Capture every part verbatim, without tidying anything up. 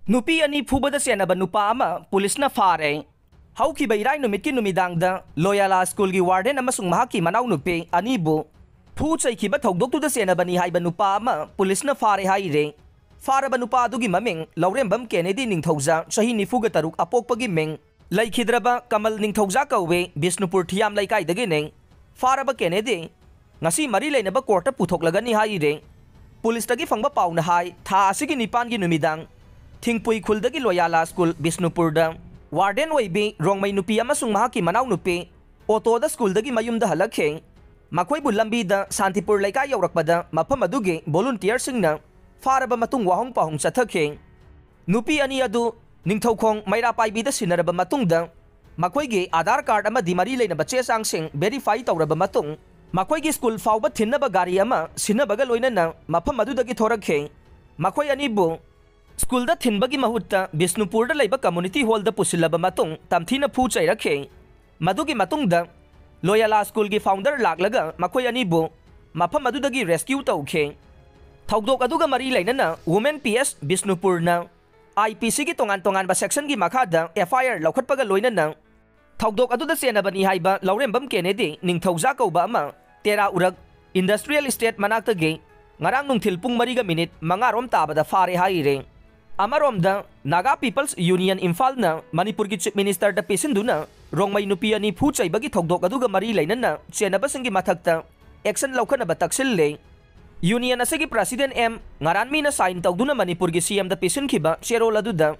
ꯅꯨꯄꯤ ꯑꯅꯤ ꯐꯨꯕꯗ ꯆꯦꯟꯅꯕ ꯅꯨꯄꯥ ꯑꯃ ꯄꯨꯂꯤꯁꯅ ꯐꯥꯔꯦ꯫ ꯍꯧꯈꯤꯕ ꯏꯔꯥꯏ ꯅꯨꯃꯤꯠꯀꯤ ꯅꯨꯃꯤꯗꯥꯡꯗ ꯂꯣꯌꯥꯂꯥ ꯁ꯭ꯀꯨꯜꯒꯤ ꯋꯥꯔꯗꯦꯟ ꯑꯃꯁꯨꯡ ꯃꯍꯥꯛꯀꯤ ꯃꯅꯥꯎꯅꯨꯄꯤ ꯑꯅꯤꯕꯨ ꯐꯨ ꯆꯩꯈꯤꯕ ꯊꯧꯗꯣꯛꯇꯨꯗ ꯆꯦꯟꯅꯕꯅꯤ ꯍꯥꯏꯕ ꯅꯨꯄꯥ ꯑꯃ ꯄꯨꯂꯤꯁꯅ ꯐꯥꯔꯦ ꯍꯥꯏꯔꯦ꯫ ꯐꯥꯔꯕ ꯅꯨꯄꯥ ꯑꯗꯨꯒꯤ ꯃꯃꯤꯡ ꯂꯧꯔꯦꯝꯕꯝ ꯀꯦꯅꯦꯗꯤ ꯅꯤꯡꯊꯧꯖꯥ, ꯆꯍꯤ ꯅꯤꯐꯨꯒ ꯇꯔꯨꯛ, ꯑꯄꯣꯛꯄꯒꯤ ꯃꯤꯡ ꯂꯩꯈꯤꯗ꯭ꯔꯕ ꯀꯃꯜ ꯅꯤꯡꯊꯧꯖꯥ ꯀꯧꯋꯦ, ꯕꯤꯁꯅꯨꯄꯨꯔ ꯊꯤꯌꯥꯝ ꯂꯩꯀꯥꯏꯗꯒꯤꯅꯤ꯫ ꯐꯥꯔꯕ ꯀꯦꯅꯦꯗꯤ ꯉꯁꯤ ꯃꯔꯤ ꯂꯩꯅꯕ ꯀꯣꯔꯠꯇ ꯄꯨꯊꯣꯛꯂꯒꯅꯤ ꯍꯥꯏꯔꯦ꯫ ꯄꯨꯂꯤꯁꯇꯒꯤ ꯐꯪꯕ ꯄꯥꯎꯅ ꯍꯥꯏ, ꯊꯥ ꯑꯁꯤꯒꯤ ꯅꯤꯄꯥꯟꯒꯤ ꯅꯨꯃꯤꯗꯥꯡ ꯊꯤꯡꯄꯨꯏ ꯈꯨꯜꯗꯒꯤ ꯂꯣꯌꯥꯂꯥ ꯁ꯭ꯀꯨꯜ ꯕꯤꯁꯅꯨꯄꯨꯔꯗ ꯋꯥꯔꯗꯦꯟ ꯑꯣꯏꯕꯤ ꯔꯣꯡꯃꯩ ꯅꯨꯄꯤ ꯑꯃꯁꯨꯡ ꯃꯍꯥꯛꯀꯤ ꯃꯅꯥꯎꯅꯨꯄꯤ ꯑꯣꯇꯣꯗ ꯁ꯭ꯀꯨꯜꯗꯒꯤ ꯃꯌꯨꯝꯗ ꯍꯜꯂꯛꯈꯤ꯫ ꯃꯈꯣꯏꯕꯨ ꯂꯝꯕꯤꯗ ꯁꯥꯟꯇꯤꯄꯨꯔ ꯂꯩꯀꯥꯏ ꯌꯧꯔꯛꯄꯗ ꯃꯐꯝ ꯑꯗꯨꯒꯤ ꯚꯣꯂꯨꯟꯇꯤꯌꯔꯁꯤꯡꯅ ꯐꯥꯔꯕ ꯃꯇꯨꯡ ꯋꯥꯍꯣꯡ ꯄꯥꯎꯍꯣꯡ ꯆꯠꯊꯈꯤ꯫ ꯅꯨꯄꯤ ꯑꯅꯤ ꯑꯗꯨ ꯅꯤꯡꯊꯧꯈꯣꯡ ꯃꯩꯔꯥ ꯄꯥꯏꯕꯤꯗ ꯁꯤꯟꯅꯔꯕ ꯃꯇꯨꯡꯗ ꯃꯈꯣꯏꯒꯤ ꯑꯥꯙꯥꯔ ꯀꯥꯔꯗ ꯑꯃꯗꯤ ꯃꯔꯤ ꯂꯩꯅꯕ ꯆꯦ ꯆꯥꯡꯁꯤꯡ ꯚꯦꯔꯤꯐꯥꯏ ꯇꯧꯔꯕ ꯃꯇꯨꯡ ꯃꯈꯣꯏꯒꯤ ꯁ꯭ꯀꯨꯜ ꯐꯥꯎꯕ ꯊꯤꯟꯅꯕ ꯒꯥꯔꯤ ꯑꯃ ꯁꯤꯟꯅꯕꯒ ꯂꯣꯏꯅꯅ ꯃꯐꯝ ꯑꯗꯨꯗꯒꯤ ꯊꯣꯔꯛꯈꯤ꯫ ꯃꯈꯣꯏ ꯑꯅꯤꯕꯨ ꯁ꯭ꯀꯨꯜꯗ ꯊꯤꯟꯕꯒꯤ ꯃꯍꯨꯠꯇ ꯕꯤꯁꯅꯨꯄꯨꯔꯗ ꯂꯩꯕ ꯀꯝꯃꯨꯅꯤꯇꯤ ꯍꯣꯜꯗ ꯄꯨꯁꯤꯜꯂꯕ ꯃꯇꯨꯡ ꯇꯝꯊꯤꯅ ꯐꯨ ꯆꯩꯔꯛꯈꯤ꯫ ꯃꯗꯨꯒꯤ ꯃꯇꯨꯡꯗ ꯂꯣꯌꯥꯂꯥ ꯁ꯭ꯀꯨꯜꯒꯤ ꯐꯥꯎꯟꯗꯔ ꯂꯥꯛꯂꯒ ꯃꯈꯣꯏ ꯑꯅꯤꯕꯨ ꯃꯐꯝ ꯑꯗꯨꯗꯒꯤ ꯔꯦꯁꯀ꯭ꯌꯨ ꯇꯧꯈꯤ꯫ ꯊꯧꯗꯣꯛ ꯑꯗꯨꯒ ꯃꯔꯤ ꯂꯩꯅꯅ women P S ꯕꯤꯁꯅꯨꯄꯨꯔꯅ I P ꯁꯤꯒꯤ ꯇꯣꯉꯥꯟ ꯇꯣꯉꯥꯟꯕ ꯁꯦꯛꯁꯟꯒꯤ ꯃꯈꯥꯗ ꯑꯦꯐ ꯑꯥꯏ ꯑꯥꯔ ꯂꯧꯈꯠꯄꯒ ꯂꯣꯏꯅꯅ ꯊꯧꯗꯣꯛ ꯑꯗꯨꯗ ꯆꯦꯟꯅꯕꯅꯤ ꯍꯥꯏꯕ ꯂꯧꯔꯦꯝꯕꯝ ꯀꯦꯅꯦꯗꯤ ꯅꯤꯡꯊꯧꯖꯥ ꯀꯧꯕ ꯑꯃ ꯇꯦꯔꯥ ꯎꯔꯛ ꯏꯟꯗꯁꯇ꯭ꯔꯤꯌꯦꯜ ꯏꯁꯇꯦꯠ ꯃꯅꯥꯛꯇꯒꯤ ꯉꯔꯥꯡ ꯅꯨꯡꯊꯤꯜ ꯄꯨꯡ ꯃꯔꯤꯒ ꯃꯤꯅꯤꯠ ꯃꯉꯥ ꯔꯣꯝ ꯇꯥꯕꯗ ꯐꯥꯔꯦ ꯍꯥꯏꯔꯦ꯫ ꯑꯃꯔꯣꯝꯗ ꯅꯥꯒꯥ ꯄꯤꯄꯜꯁ ꯌꯨꯅꯤꯌꯟ ꯏꯝꯐꯥꯜꯅ ꯃꯅꯤꯄꯨꯔꯒꯤ ꯆꯤꯐ ꯃꯤꯅꯤꯁꯇꯔꯗ ꯄꯤꯁꯤꯟꯗꯨꯅ ꯔꯣꯡꯃꯩ ꯅꯨꯄꯤ ꯑꯅꯤ ꯐꯨ ꯆꯩꯕꯒꯤ ꯊꯧꯗꯣꯛ ꯑꯗꯨꯒ ꯃꯔꯤ ꯂꯩꯅꯅ ꯆꯦꯟꯅꯕꯁꯤꯡꯒꯤ ꯃꯊꯛꯇ ꯑꯦꯛꯁꯟ ꯂꯧꯈꯠꯅꯕ ꯇꯛꯁꯤꯜꯂꯦ꯫ ꯌꯨꯅꯤꯌꯟ ꯑꯁꯤꯒꯤ ꯄ꯭ꯔꯁꯤꯗꯦꯟ ꯑꯦꯝ ꯉꯔꯥꯟꯃꯤꯅ ꯁꯥꯏꯟ ꯇꯧꯗꯨꯅ ꯃꯅꯤꯄꯨꯔꯒꯤ ꯁꯤ ꯑꯦꯝꯗ ꯄꯤꯁꯤꯟꯈꯤꯕ ꯆꯦꯔꯣꯜ ꯑꯗꯨꯗ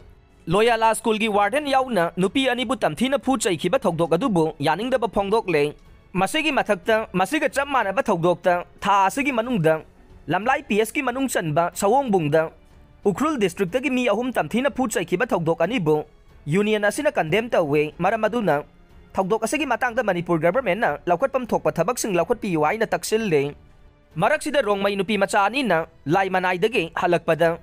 ꯂꯣꯌꯥꯂꯥ ꯁ꯭ꯀꯨꯜꯒꯤ ꯋꯥꯔꯗꯦꯟ ꯌꯥꯎꯅ ꯅꯨꯄꯤ ꯑꯅꯤꯕꯨ ꯇꯝꯊꯤꯅ ꯐꯨ ꯆꯩꯈꯤꯕ ꯊꯧꯗꯣꯛ ꯑꯗꯨꯕꯨ ꯌꯥꯅꯤꯡꯗꯕ ꯐꯣꯡꯗꯣꯛꯂꯦ꯫ ꯃꯁꯤꯒꯤ ꯃꯊꯛꯇ ꯃꯁꯤꯒ ꯆꯞ ꯃꯥꯟꯅꯕ ꯊꯧꯗꯣꯛꯇ ꯊꯥ ꯑꯁꯤꯒꯤ ꯃꯅꯨꯡꯗ ꯂꯝꯂꯥꯏ ꯄꯤ ꯑꯦꯁꯀꯤ ꯃꯅꯨꯡ ꯆꯟꯕ ꯁꯑꯣꯡꯕꯨꯡꯗ ꯎꯈ꯭ꯔꯨꯜ ꯗꯤꯁꯇ꯭ꯔꯤꯛꯇꯒꯤ ꯃꯤ ꯑꯍꯨꯝ ꯇꯝꯊꯤꯅ ꯐꯨ ꯆꯩꯈꯤꯕ ꯊꯧꯗꯣꯛ ꯑꯅꯤꯕꯨ ꯌꯨꯅꯤꯌꯟ ꯑꯁꯤꯅ ꯀꯟꯗꯦꯝ ꯇꯧꯋꯦ꯫ ꯃꯔꯝ ꯑꯗꯨꯅ ꯊꯧꯗꯣꯛ ꯑꯁꯤꯒꯤ ꯃꯇꯥꯡꯗ ꯃꯅꯤꯄꯨꯔ ꯒꯚꯔꯟꯃꯦꯟꯠꯅ ꯂꯧꯈꯠꯐꯝ ꯊꯣꯛꯄ ꯊꯕꯛꯁꯤꯡ ꯂꯧꯈꯠꯄꯤꯌꯨ ꯍꯥꯏꯅ ꯇꯛꯁꯤꯜꯂꯦ꯫ ꯃꯔꯛꯁꯤꯗ ꯔꯣꯡꯃꯩ ꯅꯨꯄꯤ ꯃꯆꯥ ꯑꯅꯤꯅ ꯂꯥꯏ ꯃꯅꯥꯏꯗꯒꯤ ꯍꯜꯂꯛꯄꯗ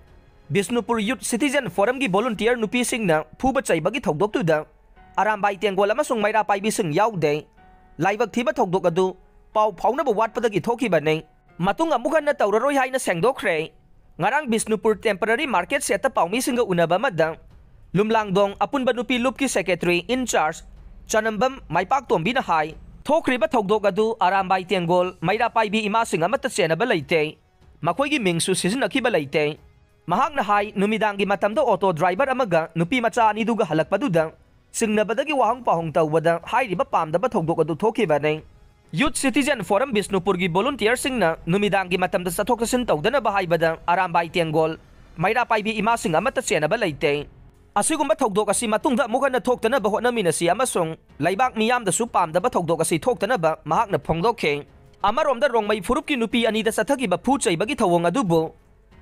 ꯕꯤꯁꯅꯨꯄꯨꯔ ꯌꯨꯠ ꯁꯤꯇꯤꯖꯟ ꯐꯣꯔꯝꯒꯤ ꯚꯣꯂꯨꯟꯇꯤꯌꯔ ꯅꯨꯄꯤꯁꯤꯡꯅ ꯐꯨꯕ ꯆꯩꯕꯒꯤ ꯊꯧꯗꯣꯛꯇꯨꯗ ꯑꯔꯥꯝꯕꯥꯏ ꯇꯦꯡꯒꯣꯜ ꯑꯃꯁꯨꯡ ꯃꯩꯔꯥ ꯄꯥꯏꯕꯤꯁꯤꯡ ꯌꯥꯎꯗꯦ꯫ ꯂꯥꯏꯕꯛ ꯊꯤꯕ ꯊꯧꯗꯣꯛ ꯑꯗꯨ ꯄꯥꯎ ꯐꯥꯎꯅꯕ ꯋꯥꯠꯄꯗꯒꯤ ꯊꯣꯛꯈꯤꯕꯅꯤ꯫ ꯃꯇꯨꯡ ꯑꯃꯨꯛ ꯍꯟꯅ ꯇꯧꯔꯔꯣꯏ ꯍꯥꯏꯅ ꯁꯦꯡꯗꯣꯛꯈ꯭ꯔꯦ꯫ ꯉꯔꯥꯡ ꯕꯤꯁꯅꯨꯄꯨꯔ temporary market shed ꯇ ꯄꯥꯎꯃꯤꯁꯤꯡꯒ ꯎꯅꯕ ꯑꯃꯗ ꯂꯨꯝꯂꯥꯡꯗꯣꯡ ꯑꯄꯨꯟꯕ ꯅꯨꯄꯤ ꯂꯨꯞꯀꯤ secretary in charge ꯆꯅꯝꯕꯝ ꯃꯥꯏꯄꯥꯛꯇꯣꯝꯕꯤꯅ ꯍꯥꯏ, ꯊꯣꯛꯈ꯭ꯔꯤꯕ ꯊꯧꯗꯣꯛ ꯑꯗꯨ ꯑꯔꯥꯝꯕꯥꯏ ꯇꯦꯡꯒꯣꯜ ꯃꯩꯔꯥ ꯄꯥꯏꯕꯤ ꯏꯃꯥꯁꯤꯡ ꯑꯃꯠꯇ ꯆꯦꯟꯅꯕ ꯂꯩꯇꯦ, ꯃꯈꯣꯏꯒꯤ ꯃꯤꯡꯁꯨ ꯁꯤꯖꯤꯟꯅꯈꯤꯕ ꯂꯩꯇꯦ꯫ ꯃꯍꯥꯛꯅ ꯍꯥꯏ, ꯅꯨꯃꯤꯗꯥꯡꯒꯤ ꯃꯇꯝꯗ auto driver ꯑꯃꯒ ꯅꯨꯄꯤ ꯃꯆꯥ ꯑꯅꯤꯗꯨꯒ ꯍꯜꯂꯛꯄꯗꯨꯗ ꯆꯤꯡꯅꯕꯗꯒꯤ ꯋꯥꯍꯪ ꯄꯥꯎꯍꯪ ꯇꯧꯕꯗ ꯍꯥꯏꯔꯤꯕ ꯄꯥꯝꯗꯕ ꯊꯧꯗꯣꯛ ꯑꯗꯨ ꯊꯣꯛꯈꯤꯕꯅꯤ꯫ Youth Citizen Forum ꯕꯤꯁꯅꯨꯄꯨꯔꯒꯤ volunteer ꯁꯤꯡꯅ ꯅꯨꯃꯤꯗꯥꯡꯒꯤ ꯃꯇꯝꯗ ꯆꯠꯊꯣꯛ ꯆꯠꯁꯤꯟ ꯇꯧꯗꯅꯕ ꯍꯥꯏꯕꯗ ꯑꯔꯥꯝꯕꯥꯏ ꯇꯦꯡꯒꯣꯜ ꯃꯩꯔꯥ ꯄꯥꯏꯕꯤ ꯏꯃꯥꯁꯤꯡ ꯑꯃꯠꯇ ꯆꯦꯟꯅꯕ ꯂꯩꯇꯦ꯫ ꯑꯁꯤꯒꯨꯝꯕ ꯊꯧꯗꯣꯛ ꯑꯁꯤ ꯃꯇꯨꯡꯗ ꯑꯃꯨꯛ ꯍꯟꯅ ꯊꯣꯛꯇꯅꯕ ꯍꯣꯠꯅꯃꯤꯟꯅꯁꯤ ꯑꯃꯁꯨꯡ ꯂꯩꯕꯥꯛ ꯃꯤꯌꯥꯝꯗꯁꯨ ꯄꯥꯝꯗꯕ ꯊꯧꯗꯣꯛ ꯑꯁꯤ ꯊꯣꯛꯇꯅꯕ ꯃꯍꯥꯛꯅ ꯐꯣꯡꯗꯣꯛꯈꯤ꯫ ꯑꯃꯔꯣꯝꯗ ꯔꯣꯡꯃꯩ ꯐꯨꯔꯨꯞꯀꯤ ꯅꯨꯄꯤ ꯑꯅꯤꯗ ꯆꯠꯊꯈꯤꯕ ꯐꯨ ꯆꯩꯕꯒꯤ ꯊꯧꯑꯣꯡ ꯑꯗꯨꯕꯨ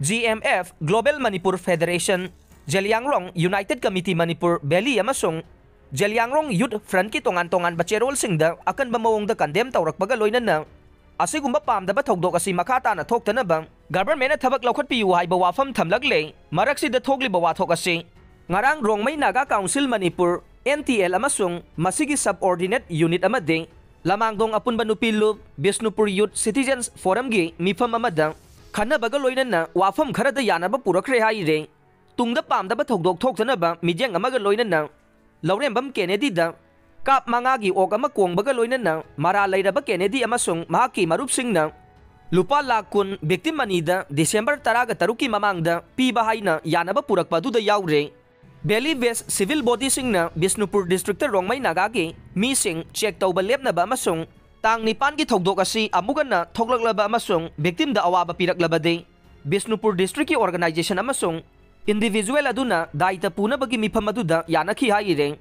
G M F, Global Manipur Federation, Zeliangrong United Committee Manipur Valley ꯑꯃꯁꯨꯡ ꯖꯦꯂꯤꯌꯥꯡꯔꯣꯡ Youth Front ꯀꯤ ꯇꯣꯉꯥꯟ ꯇꯣꯉꯥꯟꯕ ꯆꯦꯔꯣꯜꯁꯤꯡꯗ ꯑꯀꯟꯕ ꯃꯑꯣꯡꯗ condemn ꯇꯧꯔꯛꯄꯒ ꯂꯣꯏꯅꯅ ꯑꯁꯤꯒꯨꯝꯕ ꯄꯥꯝꯗꯕ ꯊꯧꯗꯣꯛ ꯑꯁꯤ ꯃꯈꯥ ꯇꯥꯅ ꯊꯣꯛꯇꯅꯕ government ꯅ ꯊꯕꯛ ꯂꯧꯈꯠꯄꯤꯌꯨ ꯍꯥꯏꯕ ꯋꯥꯐꯝ ꯊꯝꯂꯛꯂꯦ꯫ ꯃꯔꯛꯁꯤꯗ ꯊꯣꯛꯂꯤꯕ ꯋꯥꯊꯣꯛ ꯑꯁꯤ ꯉꯔꯥꯡ Rongmei Naga council Manipur, N T L, ꯑꯃꯁꯨꯡ ꯃꯁꯤꯒꯤ subordinate unit ꯑꯃꯗꯤ ꯂꯃꯥꯡꯗꯣꯡ ꯑꯄꯨꯟꯕ ꯅꯨꯄꯤ ꯂꯨꯞ ꯕꯤꯁꯅꯨꯄꯨꯔ Youth Citizens Forum ꯒꯤ ꯃꯤꯐꯝ ꯑꯃꯗ ꯈꯟꯅꯕꯒ ꯂꯣꯏꯅꯅ ꯋꯥꯐꯝ ꯈꯔꯗ ꯌꯥꯅꯕ ꯄꯨꯔꯛꯈ꯭ꯔꯦ ꯍꯥꯏꯔꯦ꯫ ꯇꯨꯡꯗ ꯄꯥꯝꯗꯕ ꯊꯧꯗꯣꯛ ꯊꯣꯛꯇꯅꯕ ꯃꯤꯠꯌꯦꯡ ꯑꯃꯒ ꯂꯣꯏꯅꯅ ꯂꯧꯔꯦꯝꯕꯝ ꯀꯦꯅꯦꯗꯤꯗ ꯀꯥꯞ ꯃꯉꯥꯒꯤ ꯑꯣꯛ ꯑꯃ ꯀꯣꯡꯕꯒ ꯂꯣꯏꯅꯅ ꯃꯔꯥꯜ ꯂꯩꯔꯕ ꯀꯦꯅꯦꯗꯤ ꯑꯃꯁꯨꯡ ꯃꯍꯥꯛꯀꯤ ꯃꯔꯨꯞꯁꯤꯡꯅ ꯂꯨꯄꯥ ꯂꯥꯈ ꯀꯨꯟ victim ꯑꯅꯤꯗ December ꯇꯔꯥꯒ ꯇꯔꯨꯛꯀꯤ ꯃꯃꯥꯡꯗ ꯄꯤꯕ ꯍꯥꯏꯅ ꯌꯥꯅꯕ ꯄꯨꯔꯛꯄ ꯑꯗꯨꯗ ꯌꯥꯎꯔꯦ꯫ Valley West civil body ꯁꯤꯡꯅ ꯕꯤꯁꯅꯨꯄꯨꯔ district ꯇ ꯔꯣꯡꯃꯩ ꯅꯥꯒꯥꯒꯤ ꯃꯤꯁꯤꯡ check ꯇꯧꯕ ꯂꯦꯞꯅꯕ ꯑꯃꯁꯨꯡ ꯇꯥꯡ ꯅꯤꯄꯥꯟꯒꯤ ꯊꯧꯗꯣꯛ ꯑꯁꯤ ꯑꯃꯨꯛ ꯍꯟꯅ ꯊꯣꯛꯂꯛꯂꯕ ꯑꯃꯁꯨꯡ victim ꯗ ꯑꯋꯥꯕ ꯄꯤꯔꯛꯂꯕꯗꯤ ꯕꯤꯁꯅꯨꯄꯨꯔ district ꯀꯤ organization ꯑꯃꯁꯨꯡ individual ꯑꯗꯨꯅ ꯗꯥꯏꯇ ꯄꯨꯅꯕꯒꯤ ꯃꯤꯐꯝ ꯑꯗꯨꯗ ꯌꯥꯅꯈꯤ ꯍꯥꯏꯔꯦ꯫